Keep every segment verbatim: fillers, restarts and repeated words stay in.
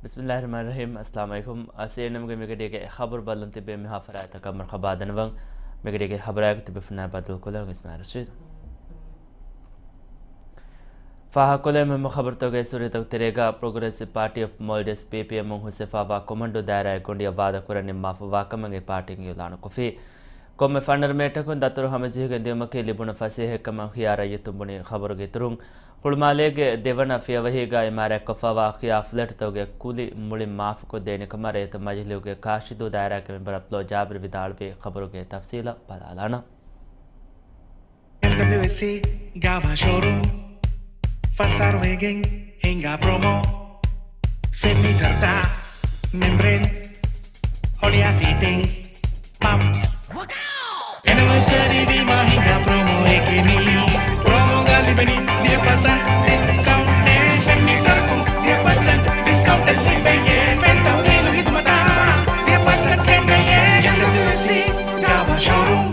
ބިސްމިއްލާހި ރަޙްމާނި ރަޙީމް. އައްސަލާމު ޢަލައިކުމް. އަސޭނަމްގެ މިގަޑީގެ ޚަބަރު ބައްލަން ތިބޭ މިހާ ފަރާތްތަކަށް މަރުޙަބާ ދަންނަވަން. މިގަޑީގެ ޚަބަރާއެކު ތިބޭފުޅުންނާ ބައްދަލުކޮށްލަން އިސްމާޢީލް ރަޝީދު. ފާހަގަކޮށްލެވޭ މުހިއްމު ޚަބަރުތަކުގެ ސުރިތަކު ތެރޭގަ، ޕްރޮގްރެސިވް ޕާޓީ އޮފް މޯލްޑިވްސް، ޕީޕީއެމުން ހުސްވެފާވާ ކޮމަންޑޫ ދާއިރާއެއް ގޮނޑިއަށް ވާދަކުރަން ނިންމާފަ ވާކަމަށް އެ ޕާޓީން އިޢުލާނުކޮށްފި. ކޮންމެ ފަނަރަ މިނެޓަކުން ދަތުރު ހަމަޖެހިގެން ދިއުމަކީ ލިބުނު ފަސޭހައެއްކަމަށް ހިޔާ ރައްޔިތުން ބުނި. ޚަބަރުގެ އިތުރުން، ހުޅުމާލޭގެ ދެވަނަ ފިޔަވަހީގަ އިމާރާތްކޮށްފައިވާ ހިޔާ ފްލެޓްތަކުގެ ކުލި މުޅިން މާފުކޮށްދޭނެ ކަމަށް ރައްޔިތު މަޖިލީހުގެ ކާށިދޫ ދާއިރާގެ މެމްބަރ އަބްދުﷲ ޖާބިރު ވިދާޅުވި. ޚަބަރުގެ ތަފްސީލަށް ބަލާލާނަން. އެމްޑަބްލިއުއެސްސީ ގާވާ ޝޯރޫމް، ފަސް އަހަރު ވެގެން ހިނގާ ޕްރޮމޯ. ފެން މީޓަރުތައް، މެމްބްރޭން، ހޮޅިއާ ފިޓިންގްސް، ޕަމްޕްސް. އެނިވަރސަރީ ވީމާ ހިނގާ ޕްރޮމޯއެކޭ މީ. ޕްރޮމޯގަ ލިބެނީ ދިހަ ޕަސެންޓް ޑިސްކައުންޓެއް. ފެން މީޓަރަކުން ދިހަ ޕަސެންޓް ޑިސްކައުންޓެއް ލިބެޔޭ. ފެން ތައުލީލު ޚިދުމަތާ ދިހަ ޕަސެންޓް ކެނޑެޔޭ. އެމްޑަބްލިއުއެސްސީ ގާވާ ޝޯރޫމް.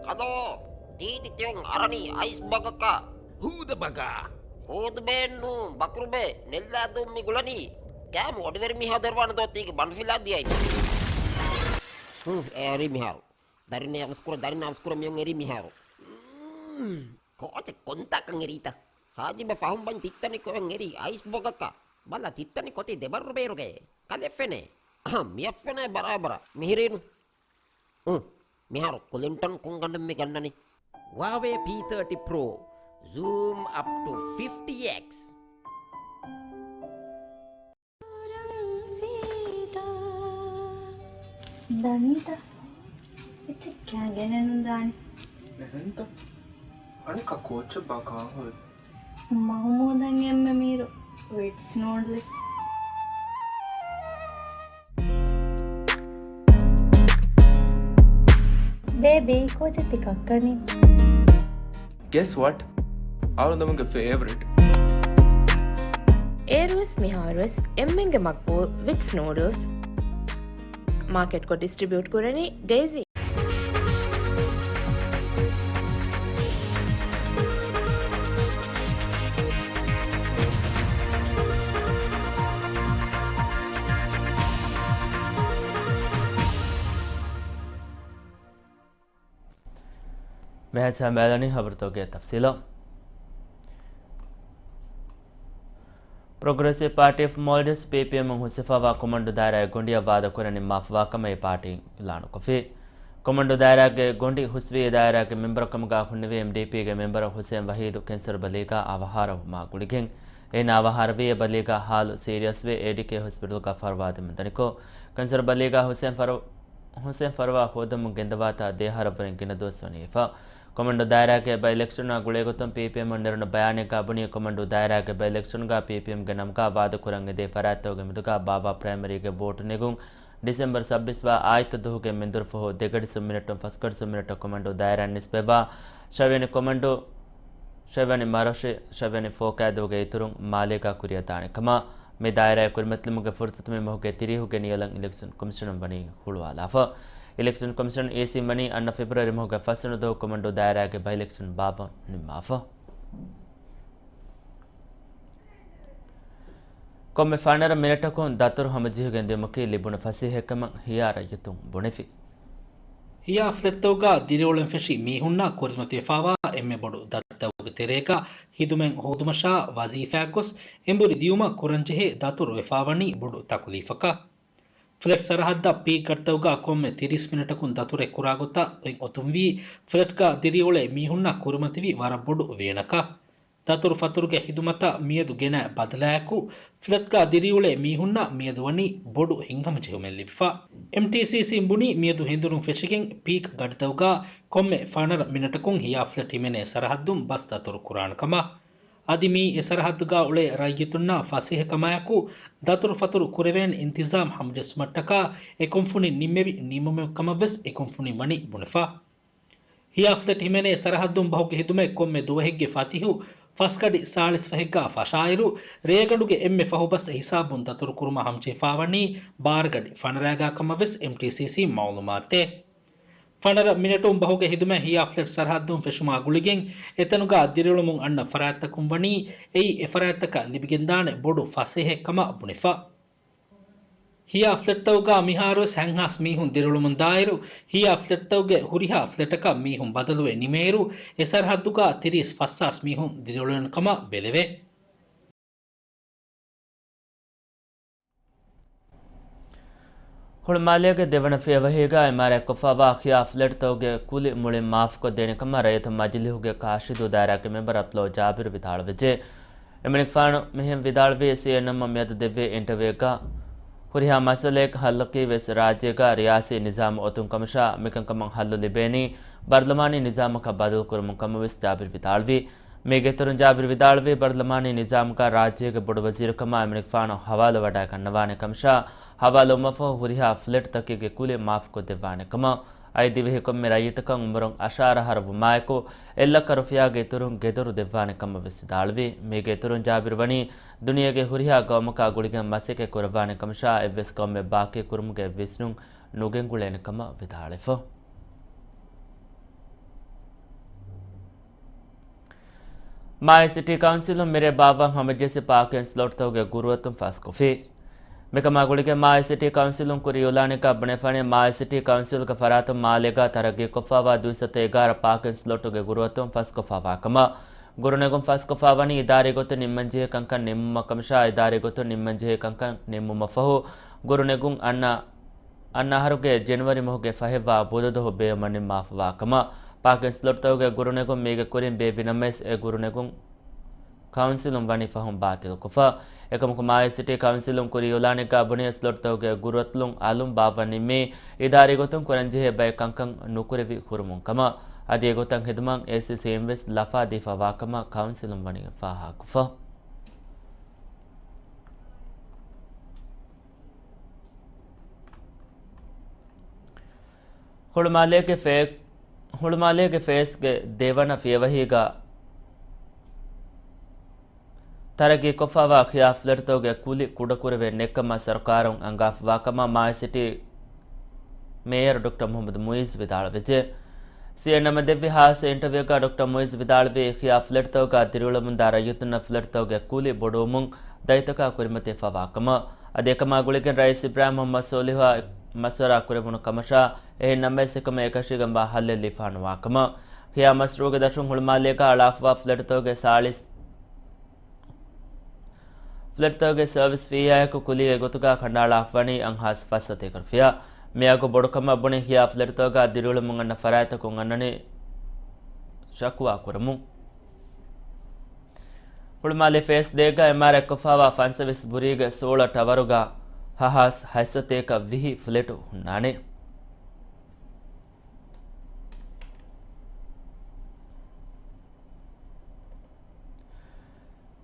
ކަލޯ، ތީތި ތިއޮން އަރަނީ އައިސް ބަގަކަށް. ހޫދަ ބަގާ. ހޫދު ބޭން ނޫން، ބަކުރު ބޭ، ނެއްލާދޫން މި ގުޅަނީ. ކާމު އޮޑިވެރި މީހާ ދެރުވާނެ ދޯ ތީގެ ބަނޑު ފިލާ ދިޔައި. ހު، އެ އެރީ މިހާރު. ދަރިން އަވަސްކުރ، ދަރިން އަވަސްކުރ މިއޮން އެރީ މިހާރު. ކޯޗެ ކޮންތާކަން އެރީތަ؟ ހާޖިބަ ފަހުން ބަން ތިއްތަނި ކޮއަށް އެރީ އައިސް ބޮގަކަށް. ބަލަ ތިއްތަނި ކޮތި ދެބައްރު ބޭރުގެ. ކަލެފެނޭ. އަހަ، މިއަށްފެނޭ ބަރާބަރަށް. މިހިރީނު. އު، މިހާރު ކުލިންޓަން ކޮންގަނޑެއް މި ގަންނަނީ؟ ހުވާވޭ ޕީ ތާޓީ ޕްރޯ. ޒޫމް އަޕް ޓު ފިފްޓީ އެކްސް. ދަނީތަ؟ އެއްޗެއް ކާ ގެނެއް ނުދާނެ. އެހެންތަ؟ އަނެއްކާ ކޯޗެއް ބާ ކާހޮލް. މަހުމޫދަށް އެންމެ މީރު ވިޓްސް ނޫޑްލްސް. ބޭބީ، ކޯޗެއް ތި ކައްކަނީ؟ Guess what? އަޅުގަނޑުގެ ފޭވަރިޓް. އޭރުވެސް މިހާރުވެސް އެންމެންގެ މަގްބޫލް ވިޓްސް ނޫޑްލްސް. މާކެޓްކޮށް ޑިސްޓްރިބިއުޓް ކުރަނީ ޑޭޒީ. މިހާ ސަމާލަނީ ޚަބަރުތަކުގެ ތަފްސީލަށް. ޕްރޮގްރެސިވް ޕާޓީ އޮފް މޯލްޑިވްސް، ޕީޕީއެމުން ހުސްވެފައިވާ ކޮމަންޑޫ ދާއިރާއެއް ގޮނޑިއަށް ވާދަކުރަން ނިންމާފަވާކަމަށް އެ ޕާޓީން އިޢުލާނުކޮށްފި. ކޮމަންޑޫ ދާއިރާގެ ގޮނޑި ހުސްވީ، އެ ދާއިރާގެ މެމްބަރުކަމުގަ ހުންނެވި އެމްޑީޕީގެ މެމްބަރު ހުސެން ވަހީދު ކެންސަރު ބަލީގަ އަވަހާރަވުމާ ގުޅިގެން. އޭނާ އަވަހާރަވީ އެ ބަލީގަ ހާލު ސީރިއަސްވެ، އޭޑީކޭ ހޮސްޕިޓަލްގަ ފަރުވާ ދެމުންދަނިކޮށް. ކެންސަރު ބަލީގަ ހުސެން ފަރު-، ހުސެން ފަރުވާ ހޯދަމުން ގެންދަވާތާ ދެއަހަރަށްވުރެން ގިނަ ދުވަސް ވަނީ ވެފަ. ކޮމަންޑޫ ދާއިރާގެ ބައި އިލެކްޝަނާ ގުޅޭގޮތުން ޕީޕީއެމުން ނެރުނު ބަޔާނެއްގަ ބުނީ، ކޮމަންޑޫ ދާއިރާގެ ބައި އިލެކްޝަންގަ ޕީޕީއެމްގެ ނަމުގަ ވާދަކުރަން އެދޭ ފަރާތްތަކުގެ މެދުގަ ބާއްވާ ޕްރައިމަރީގެ ވޯޓު ނެގުން ޑިސެމްބަރު ސައްބީސް ވާ އާދިއްތަ ދުވަހުގެ މެންދުރުފަހު ދެގަޑި ސުން މިނެޓުން ފަސްގަޑި ސުން މިނެޓަށް ކޮމަންޑޫ ދާއިރާއިން ނިސްބަތްވާ ޝަވިޔަނި ކޮމަންޑޫ، ޝަވިޔަނި މަރޮށި، ޝަވިޔަނި ފޯކާ ދުވަހުގެ އިތުރުން މާލޭގަ ކުރިއަށް ދާނެ ކަމަށް. މި ދާއިރާއެއް ކުރިމަތިލުމުގެ ފުރުސަތު މި މަހުގެ ތިރީހުގެ ނިޔަލަށް އިލެކްޝަން ކޮމިޝަނުން ވަނީ ހުޅުވާލާފަ. އިލެކްޝަން ކޮމިޝަން، އީސީ، ވަނީ އަންނަ ފެބްރުއަރީ މަހުގެ ފަސްވަނަ ދުވަހު ކޮމަންޑޫ ދާއިރާގެ ބައި އިލެކްޝަން ބާއްވަން ނިންމާފަ. ކޮންމެ ފަނަރަ މިނެޓަކުން ދަތުރު ހަމަޖެހިގެން ދިއުމަކީ ލިބުނު ފަސޭހައެއްކަމަށް ހިޔާ ރައްޔިތުން ބުނެފި. ހިޔާ ފްލެޓްތަކުގަ ދިރިއުޅެން ފެށި މީހުންނަށް ކުރިމަތިވެފައިވާ އެންމެ ބޮޑު ދަތިތަކުގެ ތެރޭގަ ހިދުމަތް ހޯދުމަށާ ވަޒީފާއެއްގޮސް އެނބުރި ދިއުމަށް ކުރަންޖެހޭ ދަތުރު ވެފައިވަނީ ބޮޑު ތަކުލީފަކަށް. ފްލެޓް ސަރަހައްދަށް ޕީކް ގަޑިތަކުގަ ކޮންމެ ތިރީސް މިނެޓަކުން ދަތުރެއް ކުރާ ގޮތަށް އޮތް އޮތުންވީ ފްލެޓްގަ ދިރިއުޅޭ މީހުންނަށް ކުރިމަތިވި ވަރަށް ބޮޑު ވޭނަކަށް. ދަތުރު ފަތުރުގެ ޚިދުމަތަށް މިއަދު ގެނައި ބަދަލާއެކު، ފްލެޓްގަ ދިރިއުޅޭ މީހުންނަށް މިއަދު ވަނީ ބޮޑު ހިތްހަމަޖެހުމެއް ލިބިފަ. އެމްޓީސީސީން ބުނީ މިއަދު ހެނދުނު ފެށިގެން ޕީކް ގަޑިތަކުގަ ކޮންމެ ފަނަރަ މިނެޓަކުން ހިޔާ ފްލެޓް ހިމެނޭ ސަރަހައްދުން ބަސް ދަތުރު ކުރާނެ ކަމަށް. އަދި މިއީ އެ ސަރަހައްދުގަ އުޅޭ ރައްޔިތުންނަށް ފަސޭހަކަމާއެކު، ދަތުރު ފަތުރު ކުރެވޭނެ އިންތިޒާމް ހަމަޖެއްސުމަށްޓަކާ އެ ކުންފުނިން ނިންމެވި ނިންމުމެއް ކަމަށްވެސް އެ ކުންފުނިން ވަނީ ބުނެފަ. ހިޔާ ފްލެޓް ހިމެނޭ ސަރަހައްދުން ބަހުގެ ހިދުމަތް ކޮންމެ ދުވަހެއްގެ ފަތިހު ފަސް ގަޑި ސާޅީސް ފަހެއްގަ ފަށާއިރު، ރޭގަނޑުގެ އެންމެ ފަހު ބަސް ހިސާބުން ދަތުރުކުރުމަށް ހަމަޖެހިފައިވަނީ ބާރަ ގަޑި ފަނަރައިގާ ކަމަށްވެސް އެމްޓީސީސީން މައުލޫމާތު ދޭ. ފަނަރަ މިނެޓުން ބަހުގެ ހިދުމަތް ހިޔާ ފްލެޓް ސަރަހައްދުން ފެށުމާ ގުޅިގެން، އެތަނުގަ ދިރިއުޅުމުން އަންނަ ފަރާތްތަކުން ވަނީ އެއީ އެފަރާތްތަކަށް ލިބިގެންދާނެ ބޮޑު ފަސޭހައެއްކަމަށް ބުނެފަ. ހިޔާ ފްލެޓްތަކުގަ މިހާރުވެސް ހަތްހާސް މީހުން ދިރިއުޅުމުން ދާއިރު، ހިޔާ ފްލެޓްތަކުގެ ހުރިހާ ފްލެޓަކަށް މީހުން ބަދަލުވެ ނިމޭއިރު، އެ ސަރަހައްދުގަ ތިރީސް ފަސްހާސް މީހުން ދިރިއުޅެން ކަމަށް ބެލެވޭ. ހުޅުމާލޭގެ ދެވަނަ ފިޔަވަހީގަ އިމާރާތްކޮށްފައިވާ ހިޔާ ފްލެޓްތަކުގެ ކުލި މުޅިން މާފުކޮށްދޭނެ ކަމަށް ރައްޔިތު މަޖިލީހުގެ ކާށިދޫ ދާއިރާގެ މެމްބަރ އަބްދުﷲ ޖާބިރު ވިދާޅުވެއްޖެ. އެމަނިކުފާނު މިހެން ވިދާޅުވީ، ސީއެންއެމްއަށް މިއަދު ދެއްވި އިންޓަވިއުގަ ހުރިހާ މައްސަލައެއްގެ ހައްލަކީ ވެސް ރާއްޖޭގަ ރިޔާސީ ނިޒާމު އޮތުން ކަމަށާ، މިކަންކަމަށް ހައްލު ލިބޭނީ ބަރުލަމާނީ ނިޒާމަކަށް ބަދަލުކުރުމުން ކަމަށް ވެސް ޖާބިރު ވިދާޅުވީ. މީގެ އިތުރުން ޖާބިރު ވިދާޅުވީ، ބަރުލަމާނީ ނިޒާމުގަ ރާއްޖޭގެ ބޮޑު ވަޒީރުކަމަށް އެމަނިކުފާނު ހަވާލުވަޑައިގަންނަވާނެ ކަމަށާ، ހަވާލުވުމަށްފަހު ހުރިހާ ފްލެޓްތަކެއްގެ ކުލި މާފުކޮށްދެއްވާނެ ކަމަށް. އައި ދިވެހި ކޮންމެ ރައްޔިތަކަށް އުމުރުން އަށާރަ އަހަރު ވުމާއެކު، އެއްލައްކަ ރުފިޔާގެ އިތުރުން ގެދޮރު ދެއްވާނެ ކަމަށް ވެސް ވިދާޅުވި. މީގެ އިތުރުން ޖާބިރު ވަނީ، ދުނިޔޭގެ ހުރިހާ ގައުމަކާ ގުޅިގެން މަސައްކަތް ކުރައްވާނެ ކަމަށާ، އެއްވެސް ގައުމެއް ބާކީ ކުރުމުގެ ވިސްނުން ނުގެންގުޅޭނެ ކަމަށް ވިދާޅުވިފަ. މާލެ ސިޓީ ކައުންސިލުން މިރޭ ބާއްވަން ހަމަޖެއްސި ޕާކިން ސްލޮޓްތަކުގެ ގުރުއަތުން ފަސްކޮށްފި. މިކަމާ ގުޅިގެން މާލެ ސިޓީ ކައުންސިލުން ކުރި އިއުލާނެއްގަ ބުނެފަނީ، މާލެ ސިޓީ ކައުންސިލްގެ ފަރާތުން މާލޭގަ ތަރައްގީކޮށްފައިވާ ދުއިސައްތަ އެގާރަ ޕާކިން ސްލޮޓުގެ ގުރުއަތުން ފަސްކޮށްފައިވާ ކަމަށް. ގުރުނެގުން ފަސްކޮށްފައިވަނީ އިދާރީ ގޮތުން ނިންމަންޖެހޭ ކަންކަން ނިންމުމަށް ކަމަށާ، އިދާރީ ގޮތުން ނިންމަންޖެހޭ ކަންކަން ނިންމުމަށްފަހު، ގުރުނެގުން އަންނަ އަންނަ އަހަރުގެ ޖެނުއަރީ މަހުގެ ފަހެއްވާ ބުދަ ދުވަހު ބޭއްވުމަށް ނިންމާފަވާ ކަމަށް. ޕާކިން ސްލޮޓްތަކުގެ ގުރުނެގުން މީގެ ކުރިން ބޭއްވި ނަމަވެސް، އެ ގުރުނެގުން ކައުންސިލުން ވަނީ ފަހުން ބާތިލްކޮށްފަ. އެކަމަކު، މާލެ ސިޓީ ކައުންސިލުން ކުރި އިއުލާނެއްގަ ބުނި، ސްލޮޓްތަކުގެ ގުރުއަތުލުން އަލުން ބާއްވަން ނިންމީ، އިދާރީ ގޮތުން ކުރަންޖެހޭ ބައެއް ކަންކަން ނުކުރެވި ހުރުމުން ކަމަށް. އަދި އެގޮތަށް ހިދުމަތް އޭސީސީއިން ވެސް ލަފާ ދީފައިވާ ކަމަށް ކައުންސިލުން ވަނީ ފާހަގަކޮށްފަ. ހުޅުމާލޭގެ ފޭ-، ހުޅުމާލޭގެ ފޭސްގެ ދެވަނަ ފިޔަވަހީގަ ތަރައްގީކޮށްފައިވާ ހިޔާ ފްލެޓްތަކުގެ ކުލި ކުޑަކުރެވޭ ނެތްކަމަށް ސަރުކާރުން އަންގާފައިވާ ކަމަށް މާލެ ސިޓީ މޭޔަރ ޑޮކްޓަރ މުހައްމަދު މުއިއްޒު ވިދާޅުވެއްޖެ. ސީއެންއެމްއަށް ދެއްވި ހާއްސަ އިންޓަވިއުގަ ޑޮކްޓަރ މުއިއްޒު ވިދާޅުވީ، ހިޔާ ފްލެޓްތަކުގަ ދިރިއުޅެމުންދާ ރައްޔިތުންނަށް ފްލެޓްތަކުގެ ކުލި ބޮޑުވުމުން ދަތިތަކާ ކުރިމަތިވެފައިވާ ކަމަށް. އަދި އެކަމާ ގުޅިގެން ރައީސް އިބްރާހިމް މުހައްމަދު ސޯލިހުއާ މަޝްވަރާ ކުރެވުނު ކަމަށާ، އެހެން ނަމަވެސް އެކަމަށް އެކަށީގެންވާ ހައްލެއް ލިބިފާނުވާ ކަމަށް. ހިޔާ މަޝްރޫއުގެ ދަށުން ހުޅުމާލޭގަ އަޅާފައިވާ ފްލެޓްތަކުގެ ސާޅީސް ފްލެޓްތަކުގެ ސަރވިސް ފީއާއެކު ކުލީގެ ގޮތުގަ ކަނޑައަޅާފަވަނީ އަށްހާސް ފަސް ސަތޭކަ ރުފިޔާ. މިއަގު ބޮޑުކަމަށް ބުނި، ހިޔާ ފްލެޓްތަކުގަ ދިރިއުޅެމުން އަންނަ ފަރާތްތަކުން އަންނަނީ ޝަކުވާ ކުރަމުން. ހުޅުމާލެ ފޭސް ދޭގަ އިމާރާތްކޮށްފައިވާ ފަންސަވީސް ބުރީގެ ސޯޅަ ޓަވަރުގަ ހަހާސް ހަތްސަތޭކަ ވިހި ފްލެޓު ހުންނާނެ.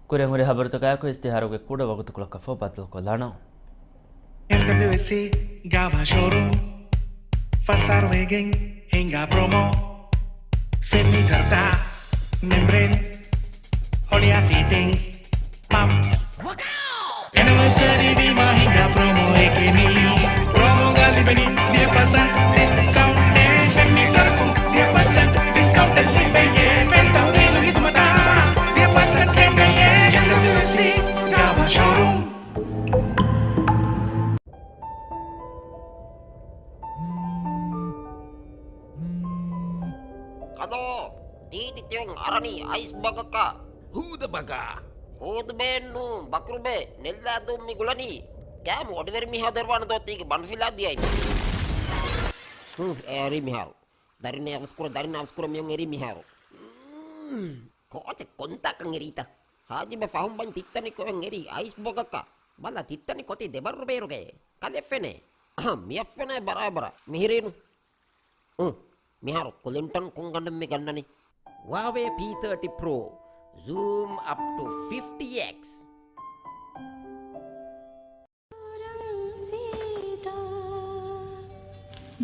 ކުރިން ހުރި ހަބަރުތަކާއެކު އިސްތިހާރުގެ ކުޑަ ވަގުތުކޮޅަކަށްފަހު ބައްދަލުކޮށްލާނަން. އެމްޑަބްލިއުއެސްސީ ގާވާ ޝޯރޫމް، ފަސް އަހަރު ވެގެން ހިނގާ ޕްރޮމޯ. ފެން މީޓަރުތައް، މެމްބްރޭން، ހޮޅިއާ ފިޓިންގްސް، ޕަމްޕްސް. އެނިވަރސަރީ ވީމާ ހިނގާ ޕްރޮމޯއެކޭ މީ. ޕްރޮމޯގަ ލިބެނީ ދިހަ ޕަސެންޓް ޑިސްކައުންޓެއް. ފެން މީޓަރަކުން ދިހަ ޕަސެންޓް ޑިސްކައުންޓެއް ލިބެޔޭ. ފެން ތަހުލީލު ހިދުމަތާ ދިހަ ޕަސެންޓް ގެންގަޔޭ. އެމްޑަބްލިއުއެސްސީ ގާވާ ޝޯރޫމް. ކަލޯ، ދީދި ތިޔަން އަރަނީ އައިސް ބަގަކަށް. ހޫދަ ބަގާ. ހޫދުބޭއެއްނޫން، ބަކުރުބޭ، ނެއްލާދޫން މި ގުޅަނީ. ކައިމު އޮޑިވެރި މީހާ ދެރުވާނެ ދޯ ތީގެ ބަނޑުފިލާ ދިޔައި. ހު، އެ އަރީ މިހާރު. ދަރިން އަވަސްކުރަ، ދަރިން އަވަސްކުރަ މިޔޮން އެރީ މިހާރު. ކޯޗެއް ކޮންތާކަން އެރީތަ؟ ހާޖިބެ ފަހުން ބަން ތިއްތަނި ކޮއެން އެރީ އައިސް ބޮގަކަށް. ބަލަ ތިއްތަނި ކޮތީ ދެބައްރު ބޭރުގައޭ. ކަލެ ފެނޭ. އަހަ، މިއަށް ފެނޭ ބަރާބަރަށް. މިހިރީނު. އު، މިހާރު ކުލިންޓަން ކުންގަނޑުން މި ގަންނަނީ. ހުއާވޭ ޕީ ތާޓީ ޕްރޯ. ޒޫމް އަޕް ޓު ފިފްޓީ އެކްސް.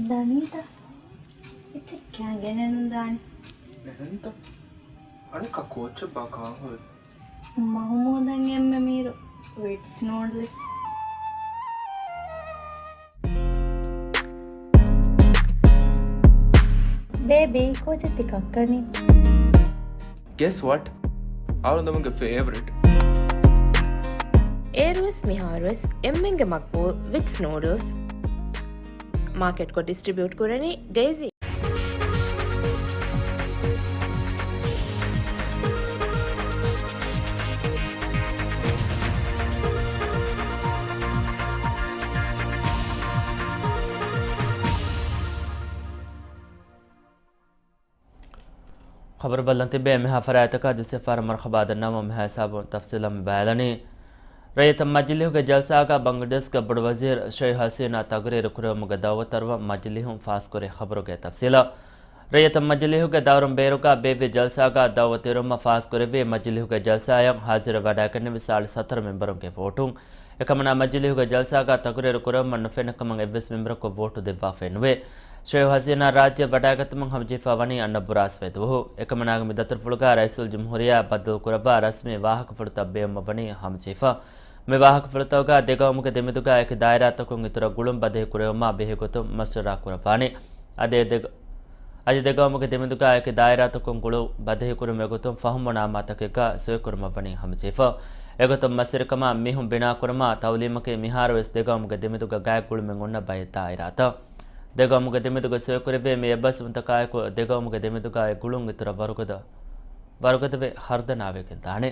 ދަނީތަ؟ އެއްޗެއް ކިޔާން ގެނެއްނު ދާނެ. އެހެންތަ؟ އަނެއްކާ ކޯޗެއް ބާ ކާން ހުރި؟ މަހުމޫދަށް އެންމެ މީރު ވިޓްސް ނޫޑްލްސް. ބޭބީ، ކޯޗެއް ތި ކައްކަނީ؟ Guess what? އަޅުގަނޑުގެ ފޭވަރިޓް. އޭރުވެސް މިހާރުވެސް އެންމެންގެ މަގްބޫލް ވިޓްސް ނޫޑްލްސް. މާކެޓްކޮށް ޑިސްޓްރިބިއުޓް ކުރަނީ ޑޭޒީ. ޚަބަރު ބަލަން ތިބޭ މިހާ ފަރާތްތަކަށް ދެސެފާރަ މަރުޙަބާ ދަންނަވަމުން މިހާ ހިސާބުން ތަފްސީލަށް މި ބަޔާލަނީ. ރައްޔިތު މަޖިލީހުގެ ޖަލްސާގަ ބަނގްލަދޭޝްގެ ބޮޑު ވަޒީރު ޝޭޚް ހަސީނާ ތަގުރީރު ކުރެވުމުގެ ދައުވަތު އަރުވަން މަޖިލީހުން ފާސްކުރި ޚަބަރުގެ ތަފްސީލަށް. ރައްޔިތު މަޖިލީހުގެ ދައުރުން ބޭރުގަ ބޭއްވި ޖަލްސާގަ ދައުވަތު އިރުމަށް ފާސްކުރެއްވި މަޖިލީހުގެ ޖަލްސާއަށް ހާޒިރު ވަޑައިގެންނެވި ސާޅީސް ހަތަރު މެމްބަރުންގެ ވޯޓުން. އެކަމަނާ މަޖިލީހުގެ ޖަލްސާގަ ތަގުރީރު ކުރެވުމަށް ނުފެންނަ ކަމަށް އެއްވެސް މެމްބަރަކު ވޯޓު ދެއްވާފައެއް ނުވޭ. ޝޭޚް ހަސީނާ ރާއްޖެ ވަޑައިގަތުމަށް ހަމަޖެހިފަ ވަނީ އަންނަ ބުރާސް ވޭދުވަހު. އެކަމަނާގެ މި ދަތުރުފުޅުގަ ރައީސުލްޖުމްހޫރިއްޔާ ބައްދަލު ކުރައްވާ ރަސްމީ ވާހަކަފުޅުތައް ބޭއްވުމަށް ވަނީ ހަމަޖެހިފަ. މި ވާހަކަފުޅުތަކުގަ ދެގައުމުގެ ދެމެދުގަ އެކި ދާއިރާތަކުން އިތުރަށް ގުޅުން ބަދަހި ކުރެވުމާ ބެހޭ ގޮތުން މަޝްވަރާ ކުރައްވާނެ. އަދި ދެ-، އަދި ދެގައުމުގެ ދެމެދުގަ އެކި ދާއިރާތަކުން ގުޅުން ބަދަހި ކުރުމުގެ ގޮތުން ފަހުމް ބުނާ މާތަކެއްގަ ސޮއިކުރުމަށް ވަނީ ހަމަޖެހިފަ. އެގޮތުން މަސްވެރިކަމާ މީހުން ބިނާކުރުމާ ތައުލީމަކީ މިހާރުވެސް ދެގައުމުގެ ދެމެދުގަ ގާތް ގުޅުމެއް އޮންނަ ބައެއް ދާއިރާތައް. ދެގައުމުގެ ދެމެދުގަ ސޮއިކުރެއްވި މި އެއްބަސްވުންތަކާއެކު ދެގައުމުގެ ދެމެދުގައި ގުޅުން އިތުރަށް ވަރުގަދަ، ވަރުގަދަވެ ހަރުދަނާވެގެން ދާނެ.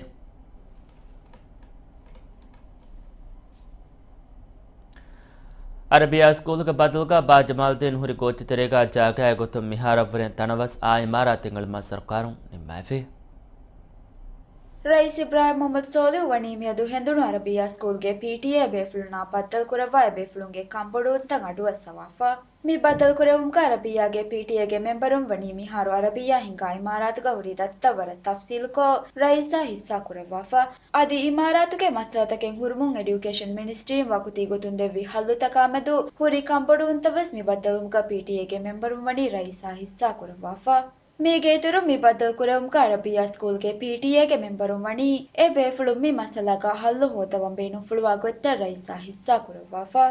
އަރަބިއްޔާ ސްކޫލުގެ ބަދަލުގަ ބާ ޖަމާލްދީން ހުރި ގޯތިތެރޭގަ ޖާގައެއް ގޮތުން މިހާރަށްވުރެން ތަނަވަސް އާ އިމާރާތެއް އެޅުމަށް ސަރުކާރުން ނިންމައިފި. ރައީސް އިބްރާހިމް މުޙައްމަދު ސޯލިހު ވަނީ މިއަދު ހެނދުނު އަރަބިއްޔާ ސްކޫލްގެ ޕީޓީއޭ ބޭފުޅުންނާ ބައްދަލުކުރައްވާ އެބޭފުޅުންގެ ކަންބޮޑުވުންތައް އަޑުއައްސަވާފަ. މި ބައްދަލުކުރެވުމުގަ އަރަބިއްޔާގެ ޕީޓީއޭގެ މެމްބަރުން ވަނީ މިހާރު އަރަބިއްޔާ ހިންގާ އިމާރާތުގަ ހުރި ދަތިތައް ވަރަށް ތަފްސީލުކޮށް ރައީސާ ހިއްސާކުރައްވާފަ. އަދި އިމާރާތުގެ މައްސަލަތަކެއް ހުރުމުން އެޑިއުކޭޝަން މިނިސްޓްރީން ވަގުތީ ގޮތުން ދެއްވި ހައްލުތަކާމެދު ހުރި ކަންބޮޑުވުންތައް ވެސް މި ބައްދަލުވުމުގަ ޕީޓީއޭގެ މެމްބަރުން ވަނީ ރައީސާ ހިއްސާކުރައްވާފަ. މީގެ އިތުރުން މި ބައްދަލުކުރެވުމުގަ އަރަބިއްޔާ ސްކޫލްގެ ޕީޓީއޭގެ މެމްބަރުން ވަނީ އެ ބޭފުޅުން މި މައްސަލާގަ ހައްލު ހޯއްދަވަން ބޭނުންފުޅުވާ ގޮތްތައް ރައީސާ ހިއްސާކުރައްވާފަ.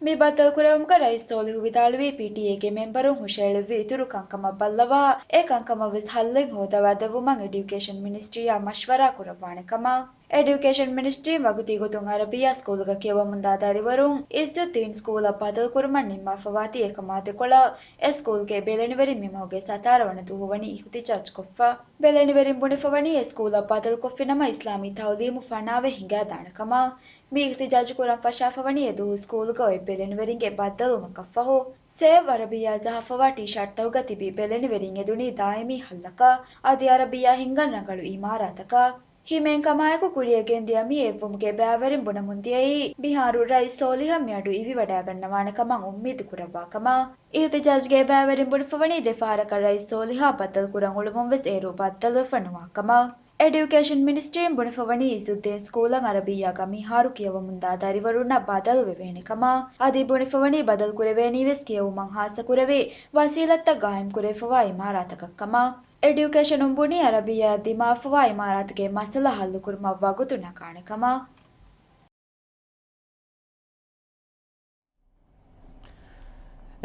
މި ބައްދަލުކުރެވުމުގަ ރައީސް ސޯލިހު ވިދާޅުވީ، ޕީޓީއޭގެ މެމްބަރުން ހުށައެޅުއްވި އިތުރު ކަންކަމަށް ބައްލަވާ، އެ ކަންކަމަށް ވެސް ހައްލެއް ހޯދަވާދެއްވުމަށް އެޑިއުކޭޝަން މިނިސްޓްރީއާ މަޝްވަރާ ކުރައްވާނެ ކަމަށް. އެޑިއުކޭޝަން މިނިސްޓްރީން ވަގުތީ ގޮތުން އަރަބިއްޔާ ސްކޫލުގަ ކިޔަވަމުންދާ ދަރިވަރުން އިއްޒުއްދީން ސްކޫލަށް ބަދަލުކުރުމަށް ނިންމާފަވާތީ އެކަމާ ދެކޮޅަށް އެ ސްކޫލްގެ ބެލެނިވެރިން މިމަހުގެ ސަތާރަ ވަނަ ދުވަހު ވަނީ އިހުތިޖާޖްކޮށްފަ. ބެލެނިވެރިން ބުނެފަވަނީ އެ ސްކޫލަށް ބަދަލުކޮށްފިނަމަ އިސްލާމީ ތައުލީމު ފަނާވެ ހިނގާދާނެ ކަމަށް. މި އިހުތިޖާޖު ކުރަން ފަށާފަވަނީ އެ ދުވަހު ސްކޫލުގަ އޮތް ބެލެނިވެރިންގެ ބައްދަލުވުމަކަށްފަހު، ސޭވް އަރަބިއްޔާ ޖަހާފަވާ ޓީޝާޓްތަކުގަ ތިބި ބެލެނިވެރިން އެދުނީ ދާއިމީ ހައްލަކަށް، އަދި އަރަބިއްޔާ ހިންގަން ރަނގަޅު އިމާރާތަކަށް. ހިމޭން ކަމާއެކު ކުރިއަށް ގެންދިޔަ މި އެއްވުމުގެ ބައިވެރިން ބުނަމުން ދިޔައީ، މިހާރު ރައީސް ސޯލިހަށް މިއަޑު އިވިވަޑައިގަންނަވާނެ ކަމަށް އުއްމީދު ކުރައްވާ ކަމަށް. އިހުތިޖާޖްގެ ބައިވެރިން ބުނެފަވަނީ ދެފަހަރަކަށް ރައީސް ސޯލިހާ ބައްދަލުކުރަން އުޅުމުން ވެސް އޭރު ބައްދަލުވެފަ ނުވާ ކަމަށް. އެޑިއުކޭޝަން މިނިސްޓްރީން ބުނެފަވަނީ އިއްޒުއްދީން ސްކޫލަށް އަރަބިއްޔާގަ މިހާރު ކިޔަވަމުންދާ ދަރިވަރުންނަށް ބަދަލުވެވޭނެ ކަމަށް. އަދި ބުނެފަވަނީ ބަދަލުކުރެވޭނީ ވެސް ކިޔެވުމަށް ހާއްސަކުރެވި ވަސީލަތްތައް ގާއިމްކުރެވިފަވާ އިމާރާތަކަށް ކަމަށް. އެޑިއުކޭޝަނުން ބުނީ އަރަބިއްޔާއަށް ދިމާވެފަވާ އިމާރާތުގެ މައްސަލަ ހައްލުކުރުމަށް ވަގުތު ނަގާނެ ކަމަށް.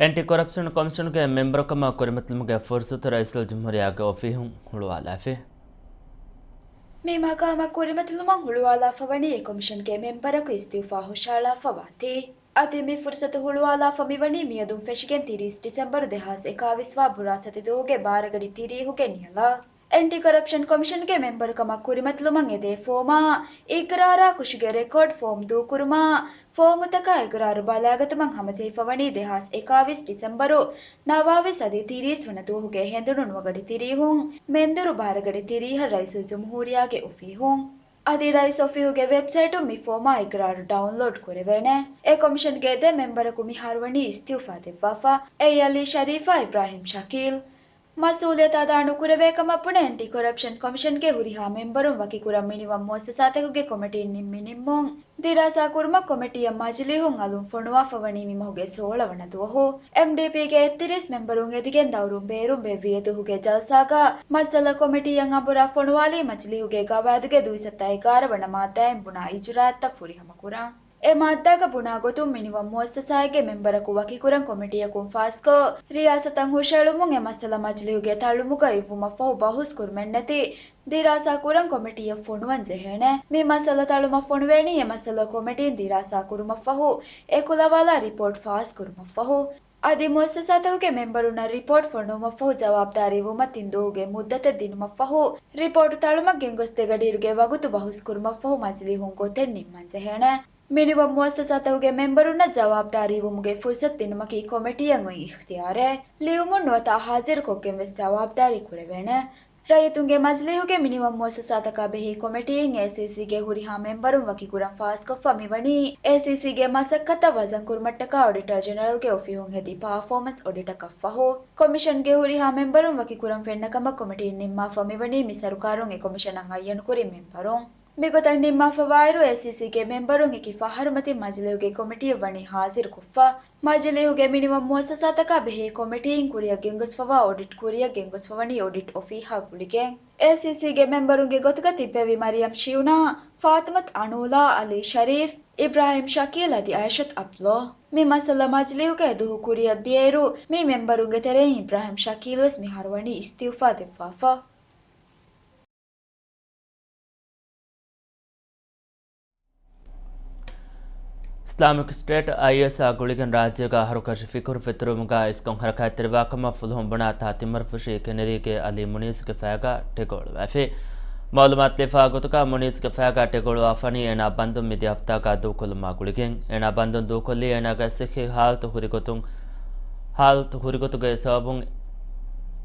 އެންޓި ކޮރަޕްޝަން ކޮމިޝަނުގެ މެމްބަރުކަމަށް ކުރިމަތިލުމުގެ ފުރުސަތު ރައީސުލްޖުމްހޫރިއްޔާގެ އޮފީހުން ހުޅުވާލައިފި. މި މަގާމަށް ކުރިމަތިލުމަށް ހުޅުވާލާފަވަނީ އެ ކޮމިޝަންގެ މެމްބަރަކު އިސްތިއުފާ ހުށައަޅާފަވާތީ. އަދި މި ފުރުސަތު ހުޅުވާލާފަ މިވަނީ މިއަދުން ފެށިގެން ތިރީސް ޑިސެމްބަރު ދެހާސް އެކާވީސް ވާ ބުރާސްފަތި ދުވަހުގެ ބާރަގަޑި ތިރީހުގެ ނިޔަލަށް. އެންޓި ކޮރަޕްޝަން ކޮމިޝަންގެ މެމްބަރުކަމަށް ކުރިމަތިލުމަށް އެދޭ ފޯމާ، އިޤްރާރާ ކުށުގެ ރެކޯޑް ފޯމް ދޫކުރުމާ، ފޯމުތަކާ އިޤްރާރު ބަލާގަތުމަށް ހަމަޖެހިފަވަނީ ދެހާސް އެކާވީސް ޑިސެމްބަރު ނަވާވީސް އަދި ތިރީސް ވަނަ ދުވަހުގެ ހެނދުނު ނުވަގަޑި ތިރީހުން، މެންދުރު ބާރަގަޑި ތިރީހަށް ރައީސުލްޖުމްހޫރިއްޔާގެ އޮފީހުން. އަދި ރައީސް އޮފީހުގެ ވެބްސައިޓުން މި ފޯމާ އިޤްރާރު ޑައުންލޯޑް ކުރެވޭނެ. އެ ކޮމިޝަންގެ ދެ މެމްބަރަކު މިހާރު ވަނީ އިސްތިއުފާ ދެއްވާފަ. އެއީ އަލީ ޝަރީފާ އިބްރާހިމް ޝަކީލް. މަސްއޫލިއްޔަތު އަދާ ނުކުރެވޭ ކަމަށް ބުނެ އެންޓި ކޮރަޕްޝަން ކޮމިޝަންގެ ހުރިހާ މެމްބަރުން ވަކިކުރަން މިނިވަން މުއައްސަސާތަކުގެ ކޮމިޓީން ނިންމި ނިންމުން ދިރާސާ ކުރުމަށް ކޮމިޓީއަށް މަޖިލީހުން އަލުން ފޮނުވާފަވަނީ މިމަހުގެ ސޯޅަ ވަނަ ދުވަހު. އެމްޑީޕީގެ އެއްތިރީސް މެމްބަރުން އެދިގެން ދައުރުން ބޭރުން ވެއްވި އެދުވަހުގެ ޖަލްސާގަ މައްސަލަ ކޮމިޓީއަށް އަނބުރާ ފޮނުވާލީ މަޖިލީހުގެ ގަވާއިދުގެ ދުއިސައްތަ އެގާރަ ވަނަ މާއްދާއިން ބުނާ އިޖުރާއަތްތައް ފުރިހަމަ ކުރަން. އެ މާއްދާގަ ބުނާ ގޮތުން މިނިވަން މުއައްސަސާއެއްގެ މެމްބަރަކު ވަކިކުރަން ކޮމިޓީއަކުން ފާސްކޮށް، ރިޔާސަތަށް ހުށައެޅުމުން އެ މައްސަލަ މަޖިލީހުގެ ތަޅުމުގަ އިއްވުމަށްފަހު ބަހުސް ކުރުމެއްނެތި ދިރާސާ ކުރަން ކޮމިޓީއަށް ފޮނުވަން ޖެހޭނެ. މި މައްސަލަ ތަޅުމަށް ފޮނުވޭނީ އެ މައްސަލަ ކޮމިޓީން ދިރާސާ ކުރުމަށްފަހު އެކުލަވާލާ ރިޕޯޓް ފާސް ކުރުމަށްފަހު. އަދި މުއައްސަސާތަކުގެ މެމްބަރުންނަށް ރިޕޯޓް ފޮނުވުމަށްފަހު ޖަވާބުދާރީ ވުމަށް ތިން ދުވަހުގެ މުއްދަތެއް ދިނުމަށްފަހު، ރިޕޯޓު ތަޅުމަށް ގެންގޮސް ދެގަޑިއިރުގެ ވަގުތު ބަހުސް ކުރުމަށްފަހު މަޖިލީހުން ގޮތެއް ނިންމަން ޖެހޭނެ. މިނިވަން މުއައްސަސާތަކުގެ މެމްބަރުންނަށް ޖަވާބުދާރީ ވުމުގެ ފުރުސަތު ދިނުމަކީ ކޮމިޓީއަށް އޮތް އިޚްތިޔާރެއް. ލިޔުމުން ނުވަތަ ހާޒިރުކޮށްގެން ވެސް ޖަވާބުދާރީ ކުރެވޭނެ. ރައްޔިތުންގެ މަޖިލީހުގެ މިނިވަން މުއައްސަސާތަކާ ބެހޭ ކޮމިޓީއިން އޭސީސީގެ ހުރިހާ މެމްބަރުން ވަކިކުރަން ފާސްކޮށްފަ މިވަނީ، އޭސީސީގެ މަސައްކަތަށް ވަޒަންކުރުމަށްޓަކާ އޮޑިޓަރ ޖެނެރަލްގެ އޮފީހުން ހެދި ޕާފޯމަންސް އޮޑިޓަކަށްފަހު. ކޮމިޝަންގެ ހުރިހާ މެމްބަރުން ވަކިކުރަން ފެންނަ ކަމަށް ކޮމިޓީން ނިންމާފަ މިވަނީ މި ސަރުކާރުން އެ ކޮމިޝަނަށް އައްޔަނުކުރި މެމްބަރުން. މިގޮތަށް ނިންމާފަވާއިރު، އޭސީސީގެ މެމްބަރުން އެކި ފަހަރުމަތިން މަޖިލީހުގެ ކޮމިޓީއަށް ވަނީ ހާޒިރުކޮށްފަ. މަޖިލީހުގެ މިނިވަން މުއައްސަސާތަކާ ބެހޭ ކޮމިޓީއިން ކުރިއަށް ގެންގޮސްފަވާ އޮޑިޓް ކުރިއަށް ގެންގޮސްފަވަނީ އޮޑިޓް އޮފީހާ ގުޅިގެން. އޭސީސީގެ މެމްބަރުންގެ ގޮތުގަ ތިއްބެވި މަރިޔަމް ޝިއުނާ، ފާތިމަތު އަނޫލާ، އަލީ ޝަރީފް، އިބްރާހިމް ޝަކީލް އަދި އައިޝަތު އަބްދުﷲ. މި މައްސަލަ މަޖިލީހުގެ އެ ދުވަހު ކުރިއަށް ދިޔައިރު، މި މެމްބަރުންގެ ތެރެއިން އިބްރާހިމް ޝަކީލް ވެސް މިހާރު ވަނީ އިސްތިއުފާ ދެއްވާފަ. އިސްލާމިކް ސްޓޭޓް، އައިއެސް، އާ ގުޅިގެން ރާއްޖޭގަ ހަރުކަށި ފިކުރު ފެތުރުމުގަ އިސްކޮށް ހަރަކާތްތެރިވާކަމަށް ފުލުހުން ބުނާ ތާ ތިންވަނަ ފުށީ ކެނެރީގެ އަލީ މުނީޒުގެ ފައިގާ ޓެގޯޅުވެފި. މައުލޫމާތު ލިބިފާ ގޮތުގަ މުނީޒުގެ ފައިގާ ޓެގޯޅުވާފަނީ އޭނާ ބަންދުން މިދިޔަ ހަފްތާގަ ދޫކޮށްލުމާ ގުޅިގެން. އޭނާ ބަންދުން ދޫކޮށްލީ އޭނާގެ ސިއްހީ ހާލަތު ހުރިގޮތުން، ހާލަތު ހުރިގޮތުގެ ސަބަބުން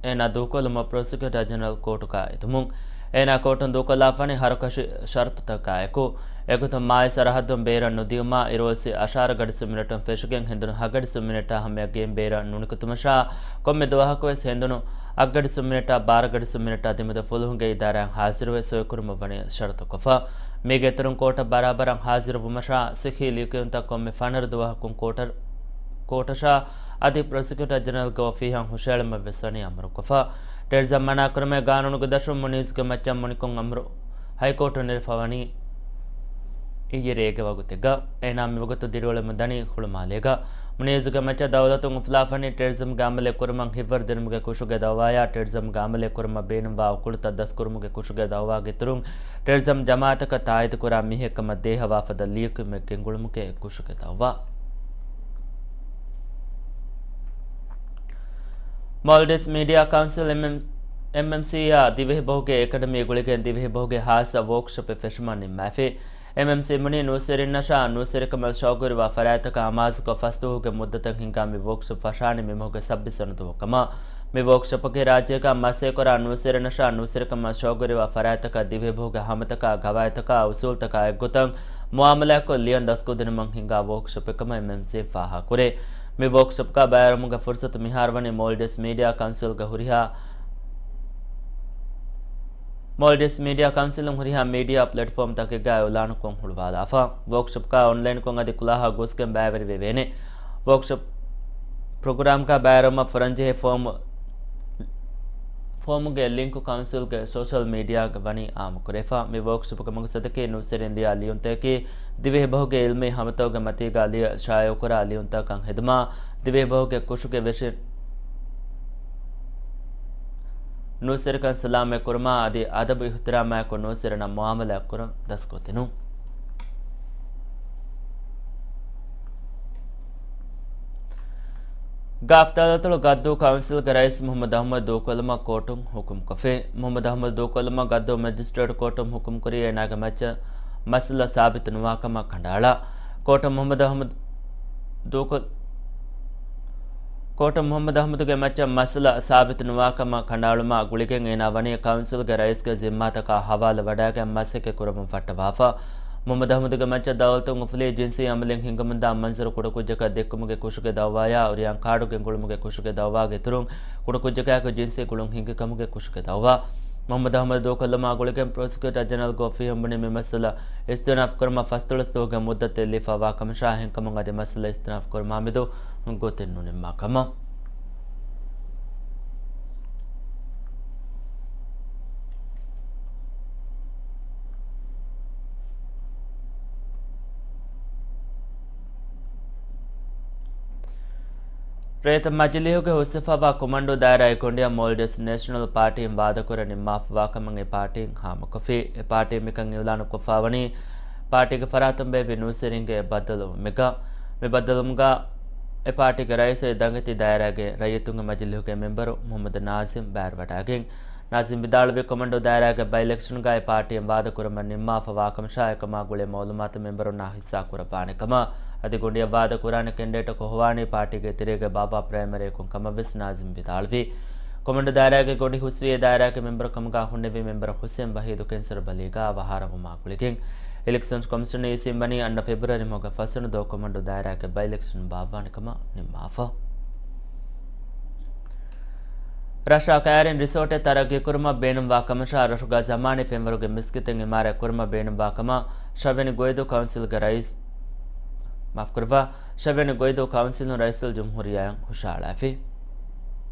އޭނާ ދޫކޮށްލުމަށް ޕްރޮސިކިއުޓަރ ޖެނެރަލް ކޯޓުގަ އެދުމުން. އޭނާ ކޯޓުން ދޫކޮށްލާފަނީ ހަރުކަށި ޝަރުތުތަކާއެކު. އެގޮތުން މާތް ސަރަހައްދުން ބޭރަށް ނުދިޔުމަށް އިރުއޮއްސި އަށާރަ ގަޑިސު މިނެޓުން ފެށިގެން ހެނދުނު ހަ ގަޑިސު މިނެޓާ ހަމަޔަށް ގެއިން ބޭރަށް ނުނިކުތުމަށާ، ކޮންމެ ދުވަހަކުވެސް ހެނދުނު އަށް ގަޑިސު މިނެޓާ ބާރަ ގަޑިސު މިނެޓާ ދެމެދު ފުލުހުންގެ އިދާރާއިން ހާޒިރުވެ ސޮއިކުރުމަށް ވަނީ ޝަރުތުކޮށްފަ. މީގެ އިތުރުން ކޯޓަށް ބަރާބަރަށް ހާޒިރު ވުމަށާ، ސިއްހީ ލިޔުކިޔުންތައް ކޮންމެ ފަނަރަ ދުވަހަކުން ކޯޓަށް، ކޯޓަށާ އަދި ޕްރޮސިކިއުޓަރ ޖެނެރަލްގެ އޮފީހަށް ހުށައެޅުމަށް ވެސް ވަނީ އަމުރުކޮށްފަ. ޓެރިޒަމް މަނާކުރުމޭ ގާނޫނުގެ ދަށުން މުނީޒުގެ މައްޗަށް މުނިކޮށް އަމުރު ހައިކޯޓުން ނެރެފަ ވަނީ އިއްޔެ ރޭގެ ވަގުތެއްގަ. އޭނާ މިވަގުތު ދިރިއުޅެމުން ދަނީ ހުޅުމާލޭގަ. މުނީޒުގެ މައްޗަށް ދައުލަތުން އުފުލާފަނީ ޓެރިޒަމްގެ އަމަލެއް ކުރުމަށް ހިތްވަރު ދިނުމުގެ ކުށުގެ ދައުވާޔާ، ޓެރިޒަމްގެ އަމަލެއް ކުރުމަށް ބޭނުންވާ އުކުޅުތައް ދަސްކުރުމުގެ ކުށުގެ ދައުވާގެ އިތުރުން، ޓެރިޒަމް ޖަމާއަތަކަށް ތާއީދުކުރާ މީހެއްކަމަށް ދޭހަވާފަދަ ލިޔެކިޔުމެއް ގެންގުޅުމުގެ ކުށުގެ ދައުވާ. މޯލްޑިވްސް މީޑިއާ ކައުންސިލް، އެމްއެމްސީއާ ދިވެހިބަހުގެ އެކަޑަމީ ގުޅިގެން ދިވެހިބަހުގެ ހާއްސަ ވޯކްޝޮޕެއް ފެށުމަށް ނިންމާފި. އެމްއެމްސީ ބުނީ ނޫސްވެރިންނަށާ ނޫސްވެރިކަމަށް ޝައުގުވެރިވާ ފަރާތްތަކަށް އަމާޒުކޮށް ފަސްދުވަހުގެ މުއްދަތަށް ހިނގާ މި ވޯކްޝޮޕް ފަށާނީ މިމަހުގެ ސައްބީސް ވަނަ ދުވަހު ކަމަށް. މި ވޯކްޝޮޕަކީ ރާއްޖޭގަ މަސްހެޔޮކުރާ ނޫސްވެރިންނަށާ ނޫސްވެރިކަމަށް ޝައުގުވެރިވާ ފަރާތްތަކަށް ދިވެހިބަހުގެ ހަމަތަކާ، ގަވާއިދުތަކާ، އުސޫލުތަކާ އެއްގޮތަށް މުއާމަލާތްކޮށް ލިޔަން ދަސްކޮށްދިނުމަށް ހިނގާ ވޯކްޝޮޕެއްކަމަށް އެމްއެމްސީން ފާހަގަކުރޭ. މި ވޯކްޝޮޕަކާ ބައިވެރިވުމުގެ ފުރުސަތު މިހާރު ވަނީ މޯލްޑިވްސް މީޑިއާ ކައުންސިލްގެ ހުރިހާ، މޯލްޑިވްސް މީޑިއާ ކައުންސިލުން ހުރިހާ މީޑިއާ ޕްލެޓްފޯމްތަކެއްގައި އިއުލާނުކޮށް ހުޅުވާލާފަ. ވޯކްޝޮޕަކާ އޮންލައިންކޮށް އަދި ކުލާހާ ގޯސްގެން ބައިވެރިވެވޭނެ. ވޯކްޝޮޕް ޕްރޮގްރާމްގަ ބައިވެރިވުމަށް ފުރަންޖެހޭ ފޯމު، ފޯމުގެ ލިންކު ކައުންސިލްގެ ސޯޝަލް މީޑިއާގަ ވަނީ އާއްމުކުރެފަ. މި ވޯކްޝޮޕުގެ މަގުސަދަކީ ނޫސްވެރިން ލިޔާ ލިޔުންތަކަކީ ދިވެހިބަހުގެ އިލްމީ ހަމަތަކުގެ މަތީގަ ލިޔެ ޝާއިޢުކުރާ ލިޔުންތަކަށް ހެދުމާ، ދިވެހިބަހުގެ ކުށުގެ ވެށި، ނޫސްވެރިކަން ސަލާމަތް ކުރުމާ އަދި އަދަބު އިޙްތިރާމާއެކު ނޫސްވެރިންނަށް މުއާމަލާތް ކުރަން ދަސްކޮށްދިނުން. ގާފް ދައުލަތު ގައްދޫ ކައުންސިލްގެ ރައީސް މުޙައްމަދު އަޙްމަދު ދޫކޮށްލުމަށް ކޯޓުން ޙުކުމްކޮށްފި. މުޙައްމަދު އަޙްމަދު ދޫކޮށްލުމަށް ގައްދޫ މެޖިސްޓްރޭޓް ކޯޓުން ޙުކުމްކުރީ އޭނާގެ މައްޗަށް މައްސަލަ ސާބިތު ނުވާކަމަށް ކަނޑައަޅާ. ކޯޓުން މުޙައްމަދު އަޙްމަދު ދޫކޮށް، ކޯޓުން މުޙައްމަދު އަޙްމަދުގެ މައްޗަށް މައްސަލަ ސާބިތު ނުވާކަމަށް ކަނޑައަޅުމާ ގުޅިގެން އޭނާ ވަނީ ކައުންސިލްގެ ރައީސްގެ ޒިންމާތަކާ ހަވާލު ވަޑައިގެން މަސައްކަތް ކުރަމުން ފައްޓަވާފަ. މުޙައްމަދު އަޙްމަދުގެ މައްޗަށް ދައުލަތުން އުފުލީ ޖިންސީ އަމަލެއް ހިންގަމުންދާ މަންޒަރު ކުޑަކުއްޖަކަށް ދެއްކުމުގެ ކުށުގެ ދައުވާޔާ އުރިއަށް ކާޑު ގެންގުޅުމުގެ ކުށުގެ ދައުވާގެ އިތުރުން ކުޑަކުއްޖަކާއެކު ޖިންސީ ގުޅުން ހިންގިކަމުގެ ކުށުގެ ދައުވާ. މުޙައްމަދު އަޙްމަދު ދޫކޮށްލުމާ ގުޅިގެން ޕްރޮސިކިއުޓަރ ޖެނެރަލްގެ އޮފީހުން ބުނީ މި މައްސަލަ އިސްތިއުނާފް ކުރުމަށް ފަސްދޮޅަސް ދުވަހުގެ މުއްދަތެއް ލިބިފަވާ ކަމަށާ، އެހެންކަމުން އަދި މައްސަލަ އިސްތިއުނާފް ކުރުމާމެދު ގޮތެއް ނުނިންމާ ކަމަށް. ރައްޔިތު މަޖިލީހުގެ ހުސްވެފައިވާ ކުމަންޑޫ ދާއިރާ އެ ގޮނޑިއަށް މޯލްޑިވްސް ނޭޝަނަލް ޕާޓީން ވާދަކުރަން ނިންމާފަވާ ކަމަށް އެ ޕާޓީން ހާމަކޮށްފި. އެ ޕާޓީން މިކަން އިއުލާނުކޮށްފައިވަނީ، ޕާޓީގެ ފަރާތުން ބޭއްވި ނޫސްވެރިންގެ ބައްދަލުވުމެއްގަ. މި ބައްދަލުވުމުގަ އެ ޕާޓީގެ ރައީސު އެ ދަނގެތި ދާއިރާގެ ރައްޔިތުންގެ މަޖިލީހުގެ މެމްބަރު މުހައްމަދު ނާޒިމް ބައިވެރިވަޑައިގެން. ނާޒިމް ވިދާޅުވީ، ކުމަންޑޫ ދާއިރާގެ ބައި އިލެކްޝަންގައި ޕާޓީން ވާދަކުރަމަށް ނިންމާފަވާކަމަށާ، އެކަމާ ގުޅޭ މައުލޫމާތު މެމްބަރުންނާ ހިއްސާކުރައްވާނެކަމަށް. އަދި ގޮނޑިއަށް ވާދަކުރާނެ ކެންޑިޑޭޓަކު ހޮވާނީ ޕާޓީގެ ތެރޭގައި ބާއްވާ ޕްރައިމަރީއަކުން ކަމަށްވެސް ނާޒިމް ވިދާޅުވި. ކުމަންޑޫ ދާއިރާގެ ގޮނޑި ހުސްވީ އެ ދާއިރާގެ މެމްބަރު ކަމުގަ ހުންނެވި މެމްބަރު ހުސެން ވަހީދު ކެންސަރު ބަލީގަ އަވަހާރަވުމާ ގުޅިގެން. އިލެކްޝަންސް ކޮމިޝަން އީސީން ވަނީ އަންނަ ފެބްރުއަރީ މަހުގެ ފަސްވަނަ ދުވަހު ކުމަންޑޫ ދާއިރާގެ ބައި އިލެކްޝަން ބާއްވާނެ ކަމަށް ނިންމާފަ. ރަށާ ކައިރިން ރިސޯޓެއް ތަރައްގީކުރުމަށް ބޭނުންވާ ކަމަށާ، ރަށުގަ ޒަމާނީ ފެންވަރުގެ މިސްކިތެއް އިމާރާތް ކުރުމަށް ބޭނުންވާ ކަމަށް ޝަވެނި ގޮއިދޫ ކައުންސިލްގެ ރައީސް، މާފުކުރައްވާ، ޝަވެނި ގޮއިދޫ ކައުންސިލުން ރައީސުލް ޖުމްހޫރިއްޔާއަށް ހުށަހަޅާފި.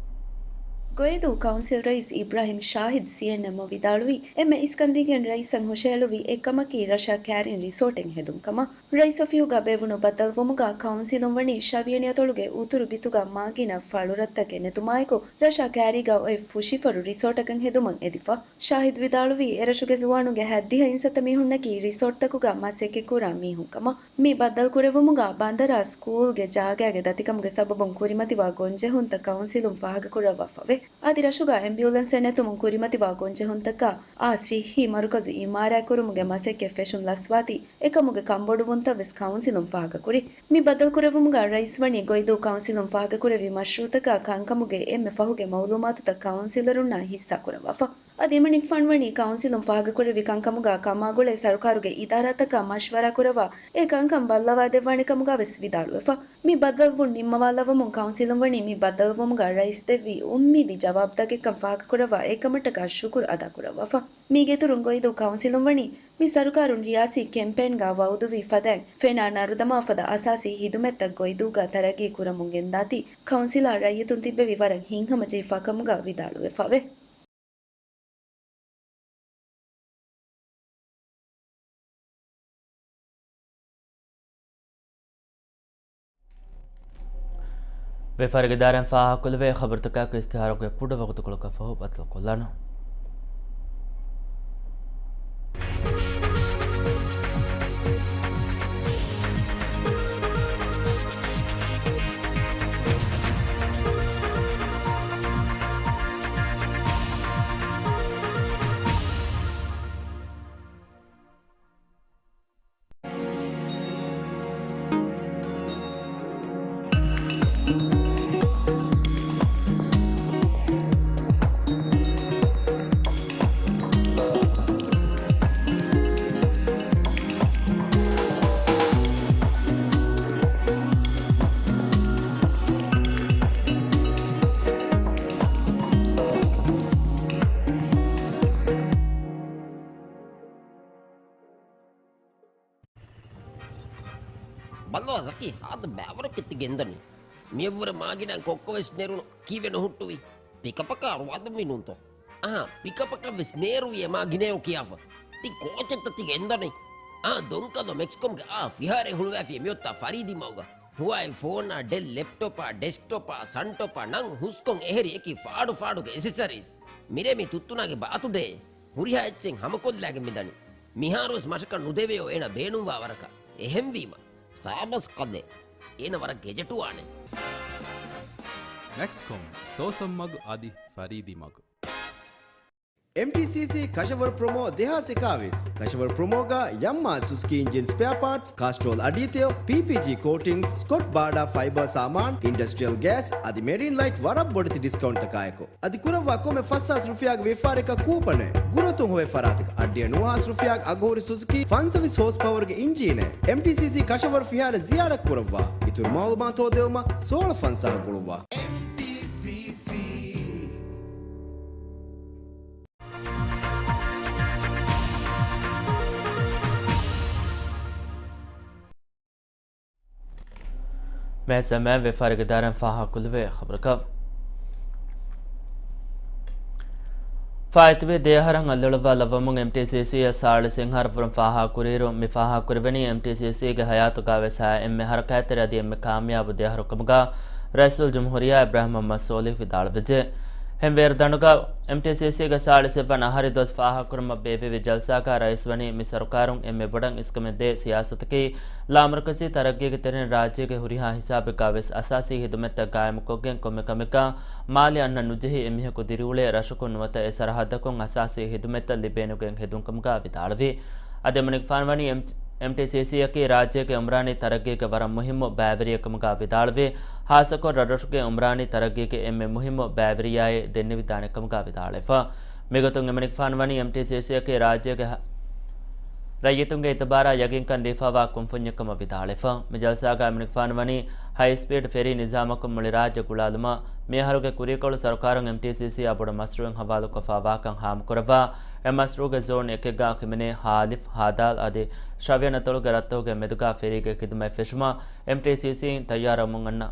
ގޮއިދޫ ކައުންސިލް ރައީސް އިބްރާހިމް ޝާހިދް ސީއެންއެމްއަށް ވިދާޅުވީ، އެންމެ އިސްކަން ދީގެން ރައީސަށް ހުށަހެޅުއްވި އެއް ކަމަކީ ރަށާ ކައިރިން ރިސޯޓެއް ހެދުން ކަމަށް. ރައީސް އޮފީހުގަ ބޭއްވުނު ބައްދަލުވުމުގަ ކައުންސިލުން ވަނީ ޝަވިޔަނި އަތޮޅުގެ އުތުރު ބިތުގަ މާގިނަ ފަޅުރަށްތަކެއް ނެތުމާއެކު، ރަށާ ކައިރީގަ އޮތް ފުށިފަރު ރިސޯޓަކަށް ހެދުމަށް އެދިފަ. ޝާހިދް ވިދާޅުވީ، އެރަށުގެ ޒުވާނުންގެ ހަތްދިހަ އިންސައްތަ މީހުންނަކީ ރިސޯޓްތަކުގަ މަސައްކަތްކުރާ މީހުން ކަމަށް. މި ބައްދަލުކުރެއްވުމުގަ ބަނދަރާ ސްކޫލްގެ ޖާގައިގެ ދަތިކަމުގެ ސަބަބުން ކުރިމަތިވާ ގޮންޖެހުންތައް ކައުންސިލުން ފާހަގަކުރައްވާފަވޭ. އަދި ރަށުގަ އެމްބިއުލެންސެއް ނެތުމުން ކުރިމަތިވާ ގޮންޖެހުންތަކާ އާ ސިއްހީ މަރުކަޒު އިމާރާތްކުރުމުގެ މަސައްކަތް ފެށުން ލަސްވާތީ، އެކަމުގެ ކަންބޮޑުވުންތައް ވެސް ކައުންސިލުން ފާހަގަކުރި. މި ބައްދަލުކުރެއްވުމުގަ ރައީސް ވަނީ ގޮއިދޫ ކައުންސިލުން ފާހަގަކުރެއްވި މަޝްރޫއުތަކާ ކަންކަމުގެ އެންމެ ފަހުގެ މައުލޫމާތުތައް ކައުންސިލަރުންނާ ހިއްސާކުރައްވާފަ. އަދި އެމަނިކުފާނު ވަނީ ކައުންސިލުން ފާހަގަކުރެއްވި ކަންކަމުގަ ކަމާގުޅޭ ސަރުކާރުގެ އިދާރާތަކާ މަޝްވަރާކުރައްވާ އެ ކަންކަން ބައްލަވާދެއްވާނެ ކަމުގަ ވެސް ވިދާޅުވެފަ. މި ބައްދަލުވުން ނިންމަވާލައްވަމުން ކައުންސިލުން ވަނީ މި ބައްދަލުވުމުގަ ރައީސް ދެއްވި އުއްމީދީ ޖަވާބުތަކެއްކަން ފާހަގަކުރައްވާ އެކަމަށްޓަކާ ޝުކުރު އަދާކުރައްވާފަ. މީގެ އިތުރުން ގޮއިދޫ ކައުންސިލުން ވަނީ މި ސަރުކާރުން ރިޔާސީ ކެމްޕޭންގަ ވައުދުވި ފަދައިން ފެނާ ނަރުދަމާ ފަދަ އަސާސީ ހިދުމަތްތައް ގޮއިދޫގަ ތަރައްގީ ކުރަމުން ގެންދާތީ، ކައުންސިލާ ރައްޔިތުން ތިއްބެވި ވަރަށް ހިތްހަމަޖެހިފާ ކަމުގަ ވިދާޅުވެފަވޭ. ވިޔަފާރިގެ ދާއިރާއިން ފާހަގަކުރެއްވި ޚަބަރުތަކާއެކު އިސްތިހާރުގެ ކުޑަ ވަގުތުކޮޅަކަށް ފަހު ބައްދަލުކޮށްލާނަން. ބައްލަވާ ޒަކީ، ހާދަ ބައިވަރަކަށް ތި ގެންދަނީ. މިއަށްވުރެ މާގިނަ ކޮއްކޮވެސް ނެރުނު ކީއްވެ ނުހުއްޓުވީ؟ ޕިކަޕަކާ ރުވާދުންވީ ނޫންތޯ؟ އަހާ، ޕިކަޕަކަށްވެސް ނޭރުވި އެ މާގިނަޔޯ ކިޔާފަ. ތި ކޯޗެއްތަ ތި ގެންދަނީ؟ އާ، ދޮންކަލޯ މެކްސްކޮމްގެ އާ ފިހާރައެއް ހުޅުވައިފި އެ މިއޮތާ ފަރީދީ މަގުގަ. ހުވާއި ފޯނާ، ޑެލް ލެޕްޓޮޕާ، ޑެސްކްޓޮޕާ، ސަންޓޮޕާ ނަން ހުސްކޮން އެހެރި އެކި ފާޑު ފާޑުގެ އެސެސަރީސް. މިރޭ މި ތުއްތުނާގެ ބާތުޑޭ. ހުރިހާ އެއްޗެއް ހަމަކޮށްލާގެން މިދަނީ. މިހާރުވެސް މަށަކަށް ނުދެވެޔޯ އޭނަ ބޭނުންވާ ވަރަކަށް. އެހެންވީމަ، ސާބަސް ކަލޭ. އޭނަ ވަރަށް ގެޖެޓުވާނެ. މެކްސްކޮމް، ސޯސަން މަގު އަދި ފަރީދީ މަގު. އެމްޓީސީސީ ކަށަވަރު ޕްރޮމޯ ދެހާސް އެކާވީސް. ކަށަވަރު ޕްރޮމޯގަ ޔަމްމާ ސުޒުކީ އިންޖިން ސްޕެއާ ޕާޓްސް، ކާސްޓްރޯލް އަޑިއެތެޔޮ، ޕީޕީޖީ ކޯޓިންގްސް، ސްކޮޓް ބާޑާ ފައިބާ ސާމާން، އިންޑަސްޓްރިއަލް ގޭސް އަދި މެރިން ލައިޓް ވަރަށް ބޮޑެތި ޑިސްކައުންޓްތަކާއެކު. އަދި ކުރައްވާ ކޮންމެ ފަސް ހާސް ރުފިޔާގެ ވިޔަފާރިއަކަށް ކޫޕަނެއް، ގުރަތުން ހޮވޭ ފަރާތަކަށް އަށްޑިހަ ނުވަ ހާސް ރުފިޔާގެ އަގުހުރި ސުޒުކީ ފަންސަވީސް ހޯސް ޕަވަރުގެ އިންޖީނެއް. އެމްޓީސީސީ ކަށަވަރު ފިހާރަ ޒިޔާރަތް ކުރައްވާ. އިތުރު މައުލޫމާތު ހޯދެވުމަށް ސޯޅަ ފަންސާހަށް ގުޅުއްވާ. އެމްޓީސީސީ. މޭޒަމެން ވިޔަފާރިގެ ދާއިރާއިން ފާހަގަކުރެއްވި ޚަބަރަކަށް. ފާއިތުވި ދެއަހަރަށް އަތްލަޅުއްވާލައްވަމުން އެމްޓީސީސީއަށް ސާޅީސް އަހަރު ފުރުން ފާހަގަކުރިއިރު، މި ފާހަގަކުރެވެނީ އެމްޓީސީސީގެ ހަޔާތުގަ ވެސް އެންމެ ހަރަކާތްތެރި އަދި އެންމެ ކާމިޔާބު ދެއަހަރު ކަމުގަ. ރައީސުލްޖުމްހޫރިއްޔާ އިބްރާހިމް މުޙައްމަދު ސޯލިހު ވިދާޅުވެއްޖެ. ހެންވޭރު ދަނޑުގަ އެމްޓީސީސީގެ ސާޅީސް އެއްވަނަ އަހަރު ދުވަސް ފާހަގަކުރުމަށް ބޭއްވެވި ޖަލްސާގަ ރައީސް ވަނީ މި ސަރުކާރުން އެންމެ ބޮޑަށް އިސްކަމެއް ދޭ ސިޔާސަތަކީ، ލާމަރުކަޒީ ތަރައްގީގެ ތެރެއިން ރާއްޖޭގެ ހުރިހާ ހިސާބެއްގަ ވެސް އަސާސީ ހިދުމަތްތައް ގާއިމުކޮށްގެން ކޮންމެ ކަމެއްގަ މާލެ އަންނަން ނުޖެހި އެމީހަކު ދިރިއުޅޭ ރަށަކުން ނުވަތަ އެ ސަރަހައްދަކުން އަސާސީ ހިދުމަތްތައް ލިބޭނުގެން ހެދުން ކަމުގަ ވިދާޅުވި. އަދި އެމަނިކުފާނު ވަނީ އެމް-، އެމްޓީސީސީއަކީ ރާއްޖޭގެ އުމްރާނީ ތަރައްގީގެ ވަރަށް މުހިއްމު ބައިވެރިއެއް ކަމުގަ ވިދާޅުވި، ހާއްސަކޮށް ރަށްރަށުގެ އުމްރާނީ ތަރައްގީގެ އެންމެ މުހިއްމު ބައިވެރިޔާއޭ ދެންނެވިދާނެ ކަމުގަ ވިދާޅުވެފަ. މިގޮތުން އެމަނިކުފާނު ވަނީ އެމްޓީސީސީއަކީ ރާއްޖޭގެ ހަ-، ރައްޔިތުންގެ އިތުބާރާ ޔަގީންކަން ދީފައިވާ ކުންފުންޏެއް ކަމަށް ވިދާޅުވެފަ. މި ޖަލްސާގަ އެމަނިކުފާނު ވަނީ ހައި ސްޕީޑް ފެރީ ނިޒާމަކުން މުޅި ރާއްޖެ ގުޅާލުމަށް މިއަހަރުގެ ކުރީކޮޅު ސަރުކާރުން އެމްޓީސީސީއާ ބޮޑު މަޝްރޫއެއް ހަވާލުކޮށްފައިވާކަން ހާމަކުރައްވާ. އެ މަޝްރޫގެ ޒޯން އެކެއްގަ ހިމެނޭ ހާލިފް، ހާދާލް އަދި ޝަވިޔަނަތޮޅުގެ ރަށްތަކުގެ މެދުގަ ފެރީގެ ޚިދުމަތް ފެށުމަށް އެމްޓީސީސީއިން ތައްޔާރުވަމުން އަންނަ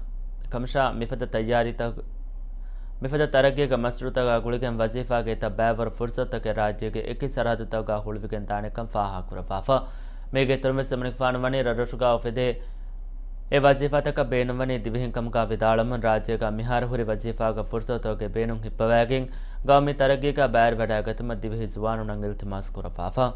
ކަމަށާ، މިފަދަ ތައްޔާރީތައް، މިފަދަ ތަރައްގީގެ މަޝްރޫތަކާ ގުޅިގެން ވަޒީފާގެ އެތައް ބައިވަރު ފުރުސަތުތަކެއް ރާއްޖޭގެ އެކި ސަރަހައްދުތަކުގަ ހުޅުވިގެން ދާނެކަން ފާހަގަކުރައްވާފަ. މީގެ އިތުރުން ވެސް އެމަނިކުފާނު ވަނީ ރަށްރަށުގަ އުފެދޭ އެ ވަޒީފާތަކަށް ބޭނުންވަނީ ދިވެހިން ކަމުގަ ވިދާޅަމުން، ރާއްޖޭގަ މިހާރު ހުރި ވަޒީފާގެ ފުރުސަތުތަކުގެ ބޭނުން ހިއްޕަވައިގެން، ގައުމީ ތަރައްގީގަ ބައިވެރިވެވަޑައިގަތުމަށް ދިވެހި ޒުވާނުންނަށް އިލްތިމާސް ކުރައްވާފަ.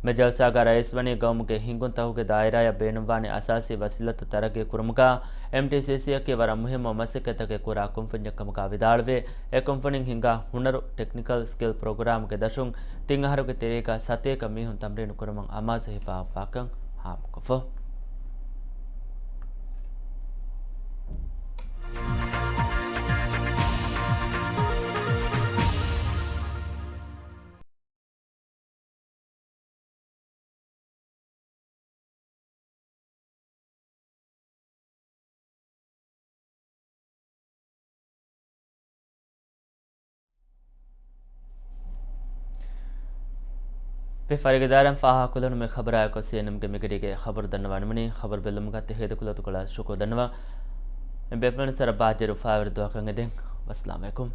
މި ޖަލްސާގަ ރައީސް ވަނީ ގައުމުގެ ހިންގުންތަކުގެ ދާއިރާއަށް ބޭނުންވާނެ އަސާސީ ވަސީލަތު ތަރައްގީ ކުރުމުގަ އެމްޓީސީސީއަކީ ވަރަށް މުހިއްމު މަސައްކަތްތަކެއް ކުރާ ކުންފުންޏެއް ކަމުގަ ވިދާޅުވެ، އެ ކުންފުނިން ހިންގާ ހުނަރު ޓެކްނިކަލް ސްކިލް ޕްރޮގްރާމުގެ ދަށުން ތިން އަހަރުގެ ތެރޭގަ ސަތޭކަ މީހުން ތަމްރީނު ކުރުމަށް އަމާޒު ހިފާފާކަން ހާމަކޮށްފަ. ފެށި ފަރިގެ ދާއިރާއިން ފާހަގަކޮށްލުނު މި ޚަބަރާއެކު ސީއެންއެމްގެ މިގަޑީގެ ޚަބަރު ދަންނަވާ ނިމުނީ. ޚަބަރު ބެއްލުމުގަ ތެހޭދެކޮޅަށް ޝުކުރު ދަންނަވަން. އެ ބޭފުޅުން ސަރަ ބާއްޖަރު ފާވެރި ދުވަހަކަށް އެދެން. ވައްސަލާމް އަލައިކުމް.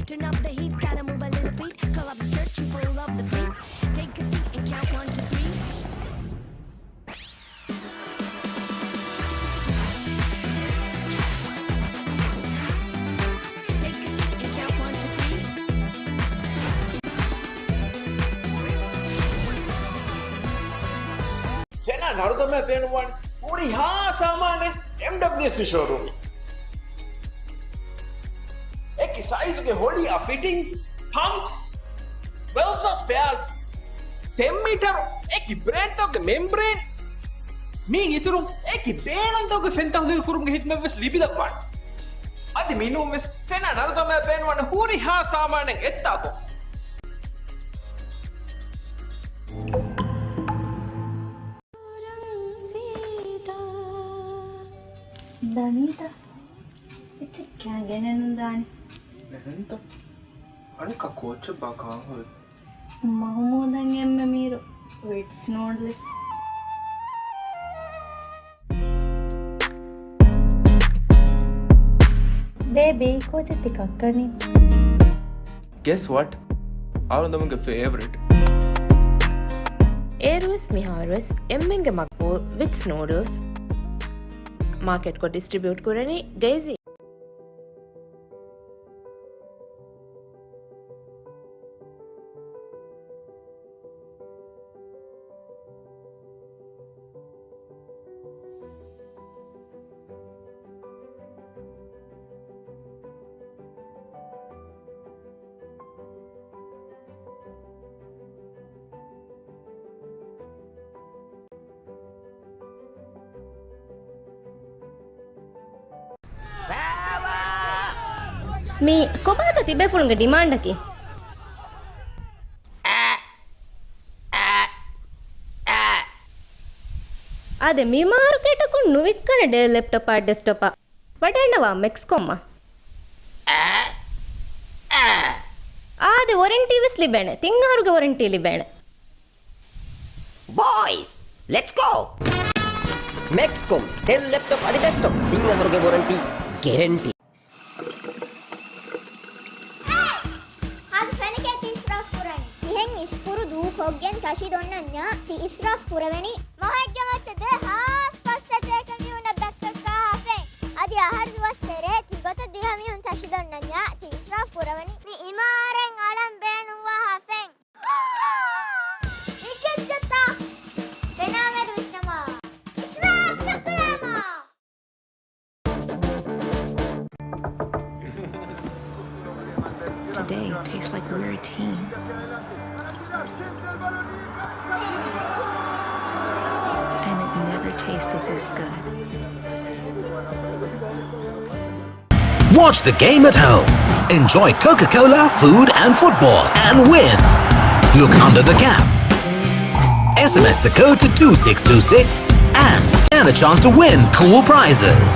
Turn up the heat, gotta move a little feet. Call up the search and pull up the fleet. Take a seat and count one, two, three. Take a seat and count one, two, three. ފެނާ ނަރުދަމާ ބޭނުންވާނެ ހުރިހާ ސާމާނެއް އެމްޑަބްލިއުއެސް ޝޯރޫމް. އެކި ސައިޒުގެ ހޮޅިއާ ފިޓިންގްސް، ޕަމްޕްސް، ވެލްޑްސް އާ ސްޕެއާސް، ފެން މީޓަރު، އެކި ބްރޭންޑްތަކުގެ މެމްބްރޭން، މީގެ އިތުރުން އެކި ބޭނުންތަކުގެ ފެންތައުލީގު ކުރުމުގެ ހިދުމަތް ވެސް ލިބިލައްވާނެ. އަދި މިނޫން ވެސް ފެނާ ނަރުދަމާ ބޭނުންވާނެ ހުރިހާ ސާމާނެއް އެއްތާކު. ދަނީތަ؟ އެއްޗެއް ކާ ގެނެއްނުދާނެ. އެހެންތަ؟ އަނެއްކާ ކޯއްޗެއްބާ ކާން ހުރީ؟ މަހުމޫދަށް އެންމެ މީރު ވިޓްސް ނޫޑްލްސް. ބޭބީ، ކޯއްޗެއް ތި ކައްކަނީ؟ Guess what? އަޅުގަނޑުމެންގެ ފޭވަރިޓް. އޭރުވެސް މިހާރުވެސް އެންމެންގެ މަގްބޫލް ވިޓްސް ނޫޑްލްސް. މާކެޓްކޮށް ޑިސްޓްރިބިއުޓް ކުރަނީ ޑެއިސީ. މީ ކޮބާތަ ތިބޭފުޅުންގެ ޑިމާންޑަކީ؟ އާދެ، މި މާރުކޭޓަކުން ނުވިއްކަނެ ޑެލް ލެޕްޓޮޕާ ޑެސްކްޓޮޕާ. ވަޑައިންނަވާ މެކްސްކޮމްއަށް. އާދެ، ވޮރެންޓީ ވެސް ލިބޭނެ. ތިން އަހަރުގެ ވޮރެންޓީ ލިބޭނެ. ބޯއިޒް، ލެޓްސް ގޯ! މެކްސްކޮމް، ޑެލް ލެޕްޓޮޕް އަދި ޑެސްކްޓޮޕް، ތިން އަހަރުގެ ވޮރެންޓީ ގެރެންޓީ. ހާދަ ފެނެކޭ ތި އިސްރާފް ކުރަނީ. ތިހެން އިސްކުރު ދޫކޮށްގެން ތަށި ދޮންނަންޏާ ތި އިސްރާފް ކުރެވެނީ. މަހެއްގެ މައްޗަށް ދެ ހާސް ފައްސަތޭކަ މީހުންނަށް ބެއްކަށް ކާފެން. އަދި އަހަރު ދުވަސް ތެރޭ ތި ގޮތަށް ދިހަ މީހުން ތަށި ދޮންނަންޏާ ތި އިސްރާފް ކުރެވެނީ. މި އިމާރެން އަޅަން ބޭނުންވާ ހާފެން. މިކެއްޗެއްތަ؟ ފެނާމެދު ވިސްނަމާ. އިސްރާފް ނުކުރާމާ. Today tastes like we're a team. And it never tasted this good. Watch the game at home. Enjoy Coca-Cola, food, and football, and win. Look under the cap. S M S the code to two six two six and stand a chance to win cool prizes.